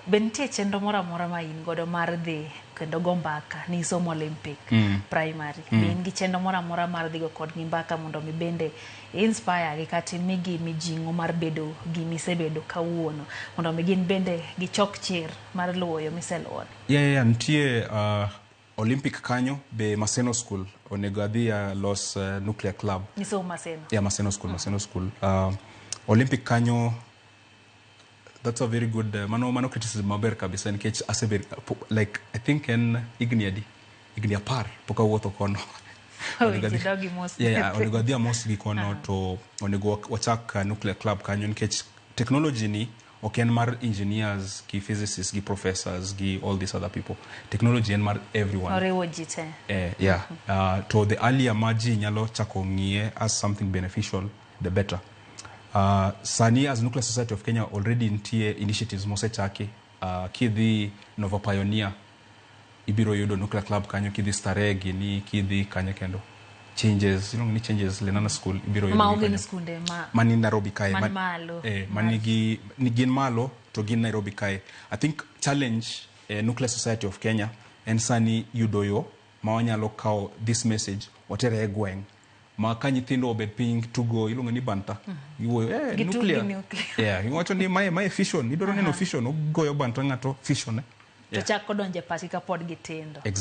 Be nitie chenro moro amora ma in godo mar dhi kendo go mbaka ni somo Olympic Primary? Be in gi chenro moro amora mar dhi go kodgi mbaka mondo mi bende inspire gi kata imigi mijing'o mar bedo gimisebedo kawuono, mondo mi gin bende gichok chir mar luwo yo miseluwo? Yeah, nitie Olympic kanyo be, Maseno School onego adhi los nuclear club. Nisomo Maseno? Yeah, Maseno School, Maseno School. Olympic kanyo, that's a very good mano criticism maber kabisa, nikech asebet like, I think en higni adi, higni 10 pok awuotho kono. Onego adhi- Dogi mos. Yeah, onego adhi amos gi kono to onego wachak nuclear club kanyo, nikech technology ni ok en mar engineers gi physicists gi professors gi all these other people. Technology en mar everyone. Oriwo ji te. Yeah. To the earlier ma ji nyalo chako ng'iye as something beneficial, the better. Sani as Nuclear Society of Kenya already nitie initiatives mosechaki. Kidhi Nova Pioneer ibiro yudo nuclear club kanyo, kidhi Starehe gini, kidhi kanye kendo Changes, iluongo ni Changes Lenana School, ibiro yudo Ma gi gin kanyo. Skunde ma mani Nairobi kae. Man malo. Manigi ni gin malo to gin Nairobi kae. I think challenge Nuclear Society of Kenya en sani yudo yo ma wanyalo kawo this message watere e gweng' ma ka nyithindo obed piny tugo, iluongo ni banta, giwuoyo Gitug nuclear. Gi nuclear. Yeah, giwacho ni mae fission, idwaro neno fission, ogoyo banta ng'ato fission, eh? To chako donjo e pachgi kapod gitindo. Exactly.